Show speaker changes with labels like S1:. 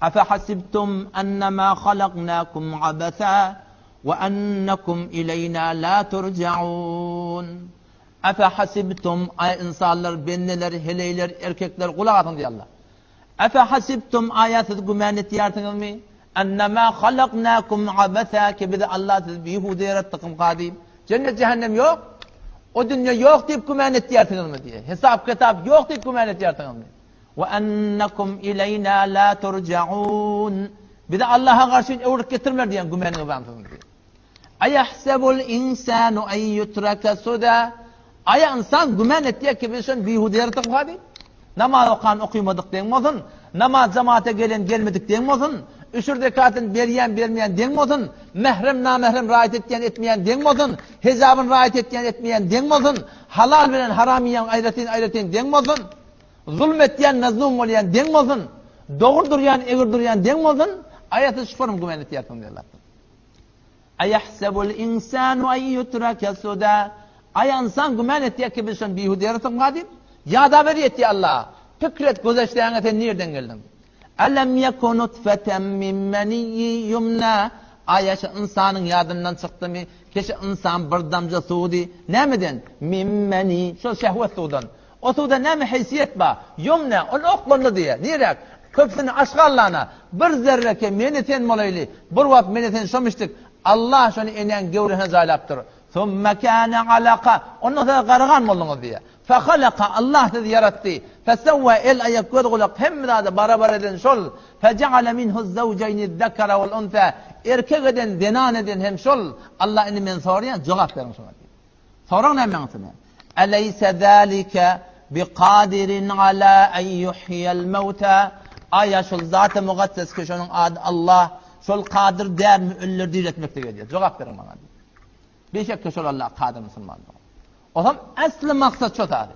S1: Afahasibtum annama halaknakum abasa we annakum ileýna la turjaun. Afahasibtum aý ynsanlar, bendeler, heleýler, erkekler gulak asyň diýýär Allah. Afahasibtum aýa siz güman etýärsiňizmi? Annama halaknakum abasa ki bizi Allah sizi bihuda ýaratdykmyka diýip. Jennet jähennem ýok. O dünýe ýok diýip güman etýärsiňizmi diýýär. Hesap kitap ýok diýip güman etýärsiňizmi? We ennekum ileýna la turjaun. Bizi Allaha garşy öwrüp getirmer diýen gümanyňyz barmy siziň diýýär. Aýahsebul insanu en yutraka suda. Aýa ynsan güman etýär ki biz şony bihuda ýaratdykmyka diýip. Namaz okan okymadyk deň bolsun, namaz jamaata gelen gelmedik deň bolsun, üşür zekatyny berýän bermeýän deň bolsun, mährem namährem raýat etýän etmeýän deň bolsun, hijabyn raýat etýän etmeýän deň bolsun, halal bilen haram iýen aýratyn aýratyn deň bolsun. Zulum etýän mezlum bolýan deň bolsun, dogry durýan egri durýan deň bolsun, aýa siz şufaram güman etýärsiňiz diýýär Allah. Aýahsebul insanu an yutraka suda. Aýa ynsan güman etýär ki biz şony bihuda ýaratdykmyka diýip, ýadaber ýetýär Allah. Pikir et gözeçläňe sen nirden geldiň? Alam yaku nutfeten min meniyyi yumna. Aýa şu ynsanyň ýadyndan çykdymy? Ki şu ynsan bir damja suwdy. Nämeden? Min meni, şol şehwet suwdan. O suwda näme heýsiýet bar? Ýumna, ol oklandy diýýär. Niräk? Köpüsini aşgallana. Bir zerreke meni sen bolaýly. Bir wagt meni sen şomişdik. Allah şony enäň göwresine jaýlapdyr. Summe kâne alaka. Ondan soň garagan bolduňyz diýýär. Fehalaka, Allah sizi ýaratdy. Fesewwä, el, aýak, göz, gulak hemme zady barabar eden şol. Fejeale minhu'z-zewjeýni'z-zekere wal-unsä. Erkek eden, zenan eden hem şol. Allah indi men soraýan, jogap beriň şoňa diýýär. Sorag näme aňsyna? Eleýse zalike biqadirin ala en yuhyiyel mewta? Aýa şol Zat-y Mukaddes ki şonuň ady Allah, şol kadyr dälmi ölüleri diriltmeklige diýýär. Jogap beriň maňa diýýär. Beşekde şol Allah kadyr musulman dogan. Ozam äsli maksat şo zady.